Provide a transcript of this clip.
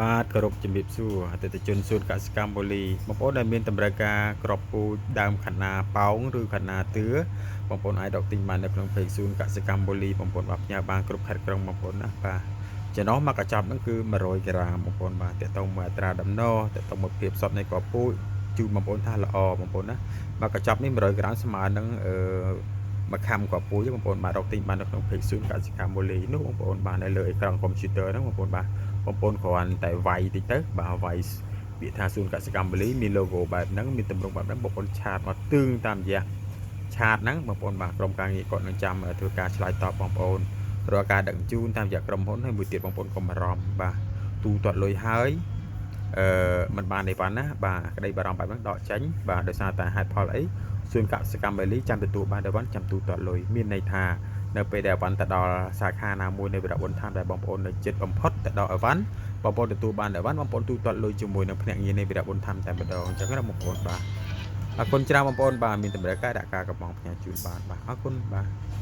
បាទគោរពជំរាបសួរអតិថិជនសួនកសិកម្មបូលីបងប្អូនដែលមានតម្រូវការក្របពូជដើមខណាប៉ោងឬខណាទឿបងប្អូនអាចរកទិញបាននៅក្នុង page សួនកសិកម្មបូលីបងប្អូនបាទផ្ញើបានគ្រប់ខេត្តក្រុងបងប្អូនណាបាទចំណុះមកកញ្ចប់ហ្នឹងគឺ100ក្រាមបងប្អូនបាទតកតងមួយអត្រាដំណរតកតងមួយភាពសុទ្ធនៃគ្រាប់ពូជជូនបងប្អូនថាល្អបងប្អូនណាមកកញ្ចប់នេះ100ក្រាមស្មើនឹងអឺមួយខាំគ្រាប់ពូជបងប្អូនបាទរកទិញបាននៅក្នុង page សួនកសិកម្មបូលីនោះបងប្អូនបាទនៅលើអេក្រង់កុំព្យូទ័រហ្នឹងបងប្អូនបាទ បងប្អូនគ្រាន់តែវាយតិចទៅបាទវាយពាក្យថាសួនកសិកម្មបលីមាន logo បែបហ្នឹងមានទម្រង់បែបហ្នឹងបងប្អូន chat មកទឿងតាមរយៈ chat ហ្នឹងបងប្អូនបាទក្រុមការងារគាត់នឹងចាំធ្វើការឆ្លើយតបបងប្អូនរាល់ការដឹកជញ្ជូនតាមរយៈក្រុមហ៊ុនហើយមួយទៀតបងប្អូនកុំបារម្ភបាទទូទាត់លុយហើយអឺมันបានអីវ៉ាន់ណាបាទក្តីបារម្ភបែបហ្នឹងដកចេញបាទដោយសារតែហេតុផលអីសួនកសិកម្មបលីចាំទទួលបានអីវ៉ាន់ចាំទូទាត់លុយមានន័យថានៅពេលដែលអីវ៉ាន់ទៅដល់សាខាណាមួយនៃវីរៈប៊ុនថាំដែលបងប្អូននៅជិតបំផុតទៅដល់អីវ៉ាន់បងប្អូនទទួលបានអីវ៉ាន់បងប្អូនទូទាត់លុយជាមួយនឹងភ្នាក់ងារនៃវីរៈប៊ុនថាំតែម្ដងអញ្ចឹងណាបងប្អូនបាទអរគុណច្រើនបងប្អូនបាទមានតម្រូវការដាក់ការកំងផ្ញើជូនបានបាទអរគុណបាទ។